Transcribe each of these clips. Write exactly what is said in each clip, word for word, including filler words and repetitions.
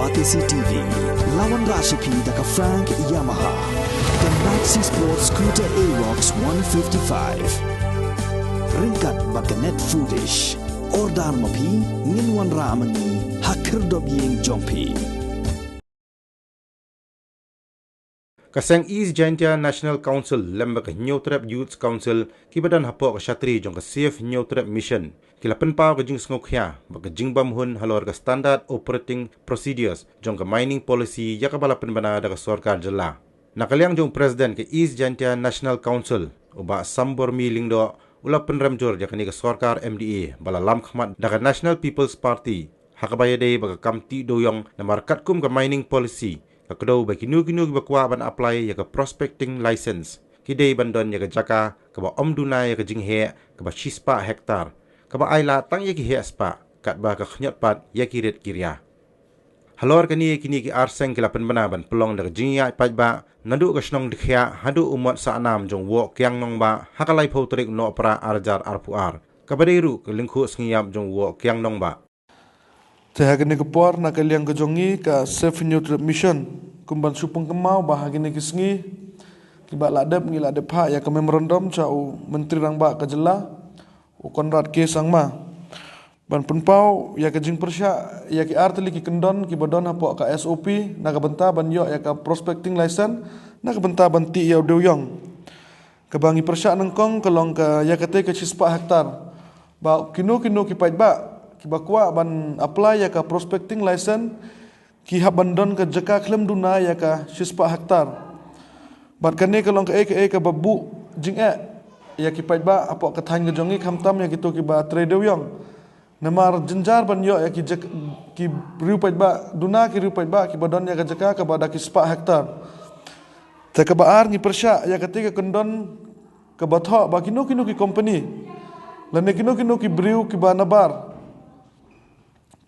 Batesi T V, la wanrah sha phi da ka Frank Yamaha, ka Maxi Sport Scooter Aerox one fifty-five. Ryngkat bad ka Net Foodish. Order ma phi, ngin wanrah ma ngi ha khyrdop ïing jong phi. Ka seng East Jaintia National Council lem bad ka Hynñiewtrep Youth Council kiba don hapoh ka shatri jong ka Save Hynñiewtrep Mission ki la pynpaw ka jingsngewkhia bad ka jingbymhun halor ka Standard Operating Procedures jong ka Mining Policy ïa kaba la pynbna da ka sorkar jylla. Na ka liang jong u President ka East Jaintia National Council, u Bah Sambormi Lyngdoh, u la pynrem jur ïa kane ka sorkar M D A ba la lam khmat da ka National People's Party ha kaba ïadei bad ka kam tih dewïong, namar katkum ka Mining Policy ka kdew ba kino kino kiba kwah ban apply ïa ka prospecting license ki dei ban don ïa ka jaka kaba ym duna ïa ka jingheh kaba shispah hektar, kaba ailad tang ïa ki heh spah katba ka khñiot pat ïa ki rit ki ria. Halor kane, kine ki ar seng ki la pynbna ban pynlong da ka jingïaid paidbah naduh ka shnong Dkhiah haduh u mot Sahnam jong u Woh Kiang Nangbah ha ka laiphew tarik u Nohprah ar hajar arphew ar, kaba dei ruh ka lyngkhuh sngi ïap jong u Woh Kiang Nangbah. Te ha kane ka por, na ka liang ka jong ngi ka Save Hynñiewtrep Mission, kum ban shu pynkynmaw ba ha kine ki sngi kiba la dep, ngi la dep phah ïa ka memorandum sha u Myntri Rangbah ka jylla, u Conrad K Sangma, ban pynpaw ïa ka jingpyrshah ïa ki ar tylli ki kyndon kiba don hapoh ka S O P na ka bynta ban ïoh ïa ka prospecting license na ka bynta ban tih ïa u dewïong. Kaba ngi pyrshah nyngkong ka long ka ïa katei ka shispah hektar. Ba kino kino ki paidbah kiba kwah ban apply ïa ka prospecting license ki hap ban don ka jaka khlem duna ïa ka shispah hektar. Bad kane ka long kaei kaei kaba buh jingeh ïa ki paidbah hapoh ka thaiñ ka jong ngi, khamtam ïa kito kiba trei dewïong. Namar jynjar ban ïoh ïa ki jaka, ki briew paidbah, duna ki briew paidbah kiba don ïa ka jaka kaba da ki spah hektar. Te kaba ar, ngi pyrshah ïa katei ka kyndon kaba thoh ba kino kino ki company lane kino kino ki briew kiba nabar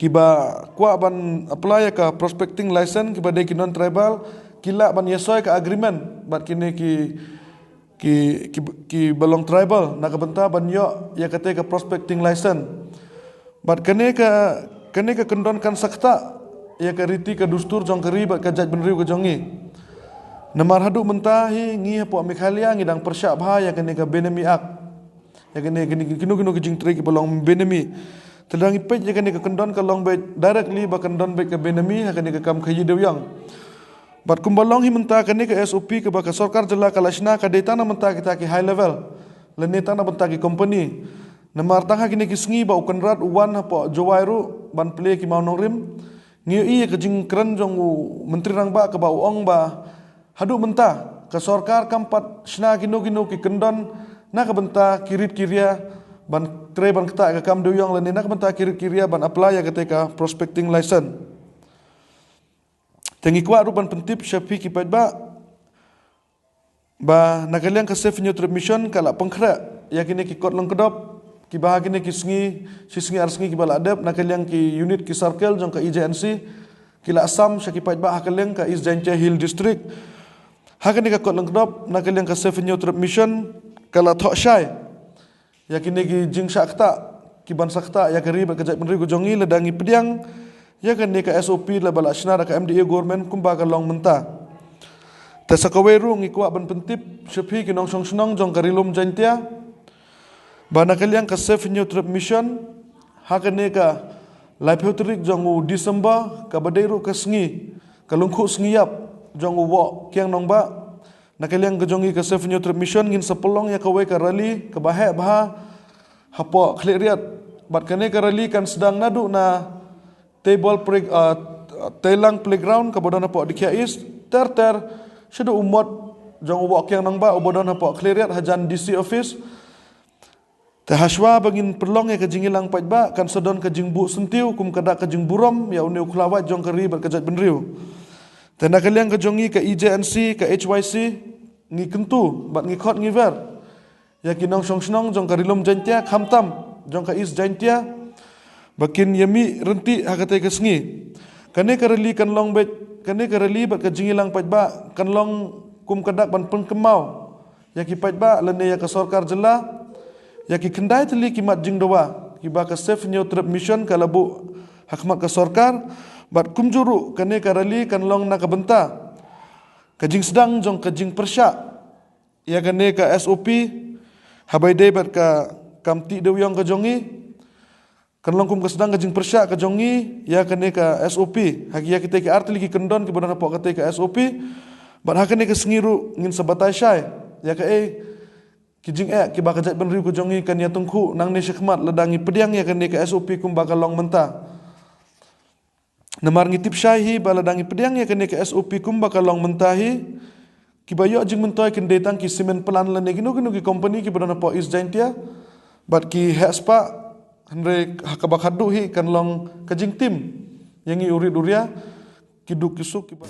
kiba kwah ban apply ïa ka prospecting license, kiba dei ki non-tribal, ki lah ban ïasoi ka agreement bad kine ki, ki, ki, kiba long tribal na ka bynta ban ïoh ïa katei ka prospecting license. Bad kane ka, kane ka kyndon kan sa ktah ïa ka riti ka dustur jong ka ri bad ka jaitbynriew ka jong ngi. Namar haduh mynta hi ngi hapoh Meghalaya ngi dang pyrshah bha ïa kane ka Benami Act. Ïa kine, kine, kino kino ki jingtrei kiba long benami. Te lada ngi peit ïa kane ka kyndon ka long beit directly ba kyndon beit ka benami ha kane ka kam khaïi dewïong. Bad kumba long hi mynta, kane ka S O P kaba ka sorkar jylla ka la shna ka dei tang na bynta kita ki high level lane tang na bynta ki company. Namar tang ha kine ki sngi ba u Conrad u wan hapoh Jowai ruh ban plie ki mawnongrim, ngi ïohi ïa ka jingkren jong u Myntri Rangbah kaba u ong ba haduh mynta ka sorkar kam pat shna kino kino ki kyndon na ka bynta ki rit ki ria ban trei ban ktah ka kam dewïong lane na ka bynta ki rit ki ria ban apply ïa katei ka prospecting license. Te ngi kwah ruh ban pyntip sha phi ki paidbah ba na ka liang ka Save Hynñiewtrep Mission ka la pynkhreh ïa kine ki kot lyngkdop kiba ha kine ki sngi, shi sngi ar sngi kiba la dep, na ka liang ki unit, ki circle jong ka E J N C ki la sam sha ki paidbah ha ka liang ka East Jaintia Hill District. Ha kane ka kot lyngkdop, na ka liang ka Save Hynñiewtrep Mission ka la thoh shai ïa kine ki jingshah ktah kiban sa ktah ïa ka ri bad ka jaitbynriew ka jong ngi lada ngi pdiang ïa kane ka S O P laba la shna da ka M D A government kumba ka long mynta. Te sa kawei ruh ngi kwah ban pyntip sha phi ki nongshong shnong jong ka Ri Lum Jaintia ba na ka liang ka Save Hynñiewtrep Mission, ha kane ka laiphew tarik jong u December, kaba dei ruh ka sngi, ka lyngkhuh sngi ïap jong u Woh Kiang Nangbah, na ka liang ka jong ngi ka Save Hynñiewtrep Mission ngin sa pynlong ïa kawei ka rally kaba heh bha hapoh Khliehriat. Bad kane ka rally kan sdang naduh na Teibol Play-, ah, Teilang Playground kaba don hapoh Dkhiah East, ter ter shaduh u mot jong u Woh Kiang Nangbah uba don hapoh Khliehriat hajan D C office. Te hashwa ba ngin pynlong ïa ka jingïalang paidbah, kan sa don ka jingbuh syntiew kum ka dak ka jingburom ïa une u khlawait jong ka ri bad ka jaitbynriew. Te na ka liang ka jong ngi ka E J N C, ka H Y C, ngi kyntu bad ngi khot ngi wer ïa ki nongshong shnong jong ka Ri Lum Jaintia, khamtam jong ka East Jaintia, ba kin ïa mih ryntih ha katei ka sngi. Kane ka rally kan long beit, kane ka rally bad ka jingïalang paidbah kan long kum ka dak ban pynkynmaw ïa ki paidbah lane ïa ka sorkar jylla ïa ki khyndai tylli ki mat jingdawa kiba ka Save Hynñiewtrep Mission ka la buh ha khmat ka sorkar, Bad kumjuh ruh kane ka rally kan long na ka bynta ka jingsdang jong ka jingpyrshah ïa kane ka S O P, haba ïadei bad ka kam tih dewïong ka jong ngi. Kan long kum ka sdang ka jingpyrshah ka jong ngi ïa kane ka S O P, ha ki, ïa kitei ki artylli ki kyndon kiba don hapoh katei ka S O P. Bad ha kane ka sngi ruh ngin sa batai shai ïa kaei ki jingeh kiba ka jaitbynriew ka jong ngi kan ïatyngkhuh nangne shakhmat lada ngi pdiang ïa kane ka S O P kumba ka long mynta. Namar ngi tip shai hi ba lada ngi pdiang ïa kane ka S O P kumba ka long mynta hi, kiba ïoh jingmyntoi kin dei tang ki cement plant lane kino kino ki company kiba don hapoh East Jaintia. Bad ki heh spah, hynrei ha kaba khadduh hi kan long ka jingtim ïa ngi u rit u ria, ki duk ki suk kiba